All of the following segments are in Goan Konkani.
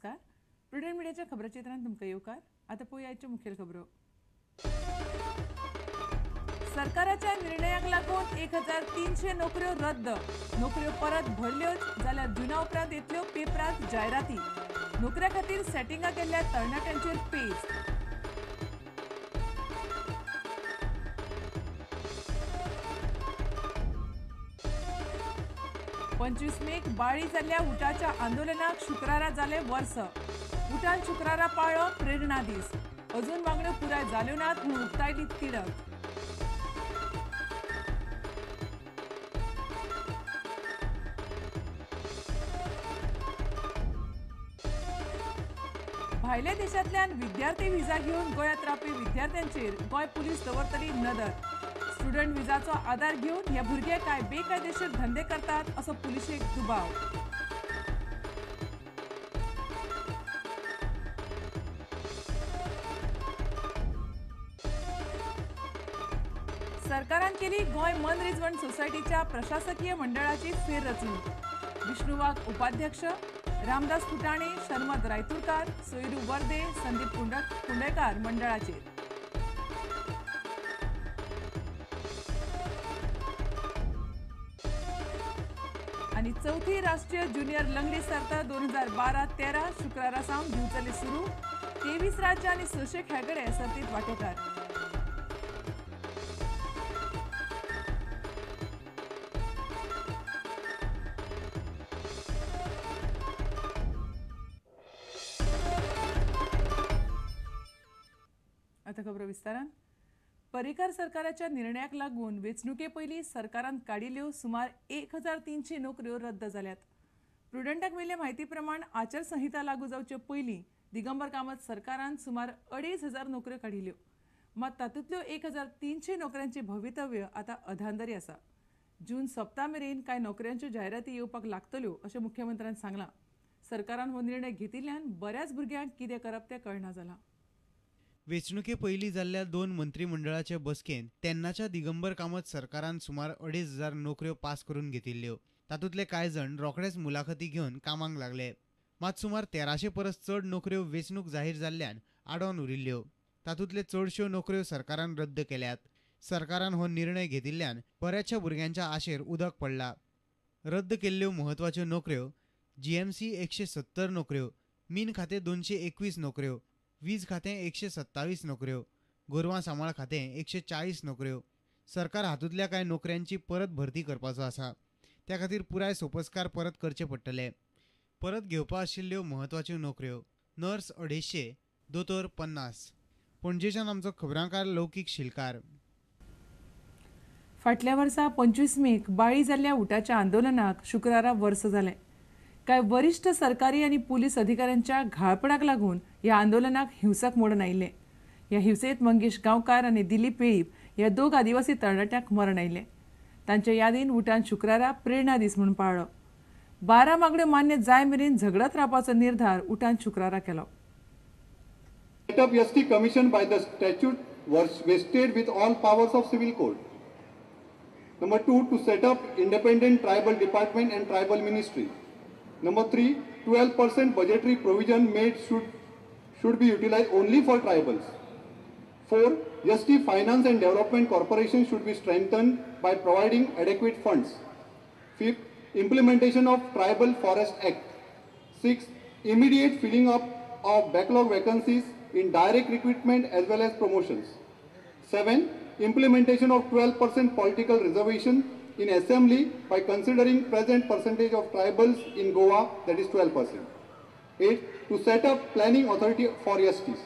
नमस्कार, प्रुडंट मिडियाच्या खबराचित्रांत तुमकां येवकार. आतां पळोवया आयच्यो मुखेल खबरो. सरकाराच्या निर्णयाक लागून 1300 नोकऱ्यो रद्द. नोकऱ्यो परत भरल्योच जाल्यार जुना उपरांत येतल्यो पेपरांत जायराती. नोकऱ्या खातीर सेटिंगां केल्ल्या तरणाट्यांचेर पेज. पंचवीस मेक बाळी जाल्ल्या उटाच्या आंदोलनाक शुक्रारा जाले वर्स. उटान शुक्रारा पाळ्ळो प्रेरणा दीस. अजून मागण्यो पुराय जाल्यो नात म्हूण उक्तायली तिडक. भायल्या देशांतल्यान विद्यार्थी व्हिसा घेवन गोंयांत रावपी विद्यार्थ्यांचेर गोंय पुलीस दवरतली नदर. स्टुडंट विजाचो आदार घेवन हे भुरगे कांय बेकायदेशीर धंदे करतात असो पुलिशेक दुबाव. सरकारान केली गोंय मनरिजवण सोसायटीच्या प्रशासकीय मंडळाची फेररचणूक. विष्णू वाघ उपाध्यक्ष, रामदास फुटाणे, शर्मद रायतुरकार, सोयरू वर्दे, संदीप कुंडयकार मंडळाचेर. आनी चवथी राष्ट्रीय ज्युनियर लंगडी सर्त 2012-13 शुक्रारा सावन दिवचले सुरू. 23 राज्य आनी 600 खेळगडे सर्तीत वांटेकार. आतां खबरो विस्तारान. पर्रीकार सरकाराच्या निर्णयाक लागून वेंचणुके पयलीं सरकारान काडिल्ल्यो सुमार 1300 नोकऱ्यो रद्द जाल्यात. प्रुडंटाक मेळिल्ले म्हायती प्रमाण आचारसंहिता लागू जावचे पयलीं दिगंबर कामत सरकारान सुमार 2500 नोकऱ्यो काडिल्ल्यो. मात तातूंतल्यो 1300 नोकऱ्यांचें भवितव्य आतां अधांदरी आसा. जून सोंपता मेरेन कांय नोकऱ्यांच्यो जायराती येवपाक लागतल्यो अशें मुख्यमंत्र्यान सांगलां. सरकारान हो निर्णय घेतिल्ल्यान बऱ्याच भुरग्यांक कितें करप तें कळना जालां. वेंचणुके पयलीं जाल्ल्या 2 मंत्रीमंडळाचे बसकेंत तेन्नाच्या दिगंबर कामत सरकारान सुमार 2500 नोकऱ्यो पास करून घेतिल्ल्यो. तातूंतले कांय जाण रोखडेच मुलाखती घेवन कामाक लागले. मात सुमार 1300 परस चड नोकऱ्यो वेंचणूक जाहीर जाल्ल्यान आडोवन उरिल्ल्यो. तातूंतले चडश्यो नोकऱ्यो सरकारान रद्द केल्यात. सरकारान हो निर्णय घेतिल्ल्यान बऱ्याचशा भुरग्यांच्या आशेर उदक पडला. रद्द केल्ल्यो म्हत्वाच्यो नोकऱ्यो जीएमसी 170 नोकऱ्यो, मीन खातें 221 नोकऱ्यो, वीज खातें 127 नोकऱ्यो, गोरवां सांबाळ खातें 140 नोकऱ्यो. सरकार हातूंतल्या कांय नोकऱ्यांची परत भरती करपाचो आसा. त्या खातीर पुराय सोपस्कार परत करचे पडटले. परत घेवपा आशिल्ल्यो म्हत्वाच्यो नोकऱ्यो नर्स 250, दोतोर 50. पणजेच्यान आमचो खबरांकार लौकीक शिलकार. फाटल्या वर्सा 25 मेक बाळी जाल्ल्या उटाच्या आंदोलनाक शुक्रारा वर्स जालें. कांय वरिश्ठ सरकारी आनी पुलीस अधिकाऱ्यांच्या घाळपणाक लागून ह्या आंदोलनाक हिंसक मोडण आयिल्लें. ह्या हिंसेत मंगेश गांवकार आनी दिलीप वेळीप ह्या 2 आदिवासी तरणाट्यांक मरण आयिल्लें. तांच्या यादीन उटान शुक्रारा प्रेरणा दीस म्हूण पाळ्ळो. 12 मागण्यो मान्य जाय मेरेन झगडत रावपाचो निर्धार उटान शुक्रारा केलो. Set up ST commission by the statute was vested with all powers of civil code. Number 2, to set up independent tribal department and tribal ministry. Number 3, 12% budgetary provision made should be utilized only for tribals. 4, ST Finance and Development Corporation should be strengthened by providing adequate funds. 5th, implementation of Tribal Forest Act. 6th, immediate filling up of backlog vacancies in direct recruitment as well as promotions. 7, implementation of 12% political reservation in assembly by considering present percentage of tribals in Goa, that is 12%. 8, to set up planning authority for STs.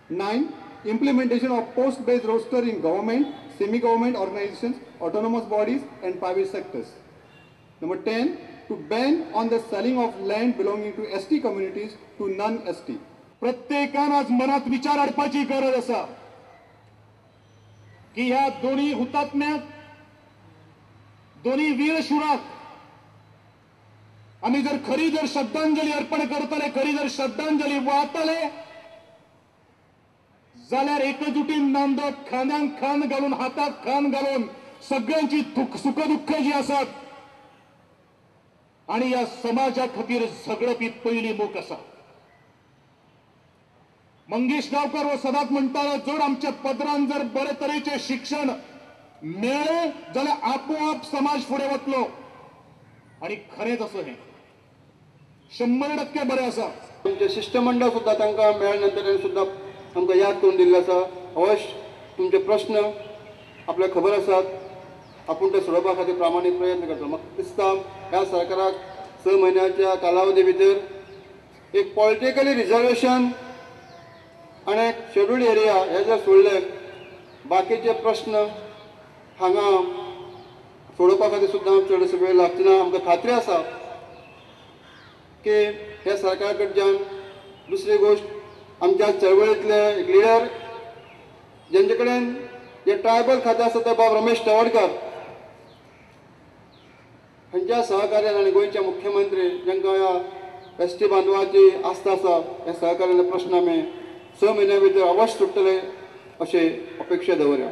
9, implementation of post-based roster in government, semi-government organizations, autonomous bodies and private sectors. Number 10, to ban on the selling of land belonging to ST communities to non-ST. प्रत्येकान आज मनात विचार हाडपाची गरज आसा की ह्या दोन्ही हुतात्म्याक, दोन्ही वीर शुराक आमी जर खरी जर श्रद्धांजली अर्पण करतले, खरी जर श्रद्धांजली वाहतले जाल्यार एकजुटीन नांदप, खांद्यांक खांद घालून, हाताक खांद घालून सगळ्यांची सुख दुःख जी आसात आणि या समाजा खातीर झगडप ही पहिली मोख आसा. मंगेश गांवकर हो सदांच म्हणटालो, जर आमच्या पदरान जर बरे तरेचे शिक्षण मेळ्ळें जाल्यार आपोआप समाज फुडें वतलो आनी खरेंच असो हें 100% बरें आसा। आमचें शिश्टमंडळ सुद्दां तांकां मेळ्ळे नंतर सुद्दां आमकां याद करून दिल्लें आसा, अवश्य तुमचे प्रश्न आपल्याक खबर आसात, आपूण ते सोडोवपा खातीर प्रामाणीक प्रयत्न करतलो। म्हाका दिसता ह्या सरकाराक 6 म्हयन्याच्या कालावधी भितर एक पॉलिटिकली रिजर्वेशन आनी एक शेड्यूल्ड एरिया हे जर सोडले बाकीचे प्रश्न हांगा सोडोवपा खातीर सुद्दां चडसो वेळ लागचो ना। आमकां खात्री आसा की ह्या सरकारा कडच्यान दुसरी गोश्ट आमच्या चळवळींतले एक लिडर जेंचे कडेन जे ट्रायबल खातें आसा ते बाब रमेश तवडकर हांच्या सहकार्यान आनी गोंयचे मुख्यमंत्री जांकां ह्या एस टी बांधवाची आस्था आसा ह्या सहकार्यान प्रश्न आमी 6 म्हयन्या भितर अवश्य सुट्टले अशें अपेक्षा दवरया।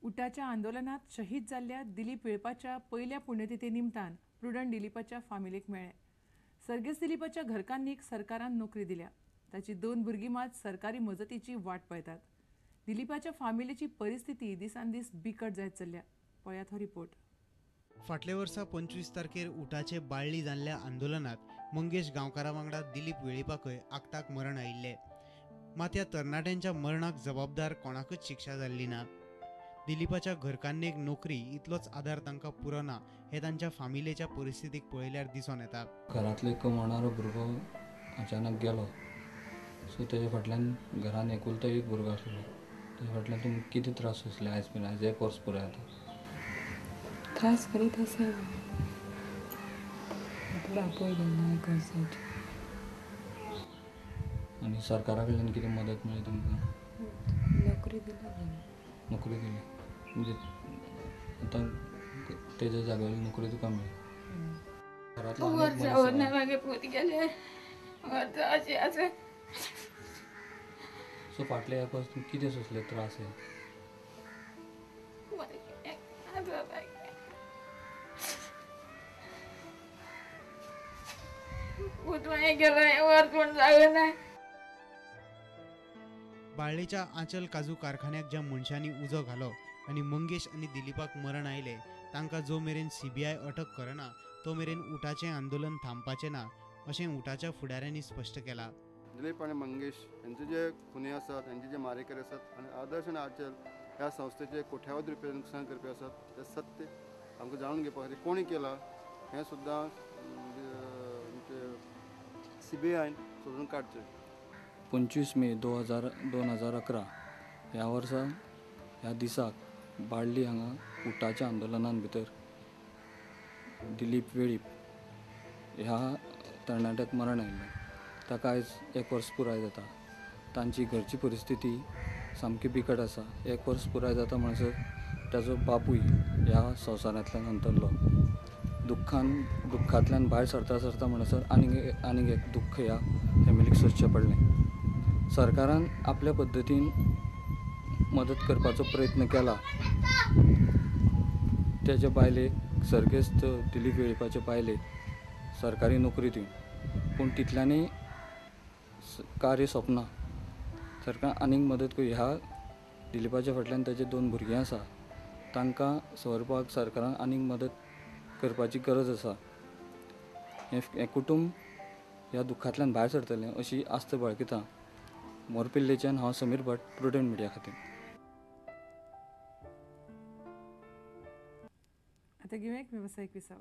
उटाच्या आंदोलनात शहीद जाल्ल्या दिलीप वेळपाच्या पयल्या पुण्यतिथी निमतान प्रुडंट दिलीपाच्या फामिलीक मेळ्ळे। सर्गेस्त दिलीपाच्या घरकान्नीक सरकारान नोकरी दिल्या। ताची 2 भुरगीं मात सरकारी मजतीची वाट पळयतात। दिलीपाच्या फामिलीची परिस्थिती दिसान दीस बिकट जायत चल्ल्या। पळयात हो रिपोर्ट। फाटल्या वर्सा 25 तारखेर उटाचे बाळ्ळी जाल्ल्या आंदोलनात मंगेश गांवकारा वांगडा दिलीप वेळीपाकय आक्ताक मरण आयिल्लें। मात ह्या तरणाट्यांच्या मरणाक जबाबदार कोणाकच शिक्षा जाल्ली ना। दिलीपाच्या घरकान्नीक नोकरी इतलोच आदार तांकां पुरो ना हें तांच्या फामिलेच्या परिस्थितीक पळयल्यार दिसून येता। घरांतलो कमवणारो भुरगो अचानक गेलो, सो तेजे फाटल्यान घरान एकुलतो एक भुरगो आसलो, तेजे फाटल्यान तुमकां कितें त्रास सोंसले आयज मेरेन? आयज एक वर्स पुराय जाता। त्रास करीत आसा, बापूय गेलो एक वर्साची। आनी सरकारा कडल्यान कितें मदत मेळ्ळी तुमकां? नोकरी दिली। नोकरी दिली म्हणजे आतां तेज्या जाग्यार नोकरी तुका मेळ्ळी। सो फाटले एक वर्स तुमी कितें सोंसले त्रास हे? बाळ्ळेच्या आंचल काजू कारखान्याक ज्या मनशांनी उजो घालो आनी मंगेश आनी दिलीपाक मरण आयलें तांकां जो मेरेन सीबीआय अटक करना तो मेरेन उटाचें आंदोलन थांबपाचें ना अशें उटाच्या फुडाऱ्यांनी स्पश्ट केलां। दिलीप आनी मंगेश हेंचे जे खुनी आसात, हेंचे जे मारेकरी आसात आनी आदर्श आनी आंचल ह्या संस्थेचे कोट्यावधी रुपया नुकसान करपी आसात तें सत्य आमकां जाणून घेवपा खातीर कोणी केलां हें सुद्दां आमचे सीबीआयन सोदून काडचें। 25 मे 2011 ह्या वर्सा ह्या दिसाक बाळ्ळी हांगा उटाच्या आंदोलनान भितर दिलीप वेळीप ह्या तरणाट्याक मरण आयिल्लें। ताका आयज एक वर्स पुराय जाता। तांची घरची परिस्थिती सामकी बिकट आसा। एक वर्स पुराय जाता म्हणसर ताजो बापूय ह्या संवसारांतल्यान अंतरलो। दुख्खांतल्यान भायर सरता सरता म्हणसर आनीक एक दुख्ख ह्या फॅमिलीक सोंसचें पडलें। सरकारान आपल्या पद्दतीन मदत करपाचो प्रयत्न केला। तेच्या बायलेक, सर्गेस्त दिलीप वेळीपाच्या बायलेक सरकारी नोकरी दिवन, पूण तितल्यानूय कार्य सोंपना। सरकार आनीक मदत करी। ह्या दिलीपाच्या फाटल्यान ताजे 2 भुरगीं आसा, तांकां सवरपाक सरकारान आनीक मदत करपाची गरज आसा। हें कुटुंब ह्या दुख्खांतल्यान भायर सरतलें अशी आस्त बाळगिता। मोरपिल्लेच्यान हांव समीर भट, प्रुडंट मिडिया खातीर। आतां घेवया एक वेवसायीक विसाव।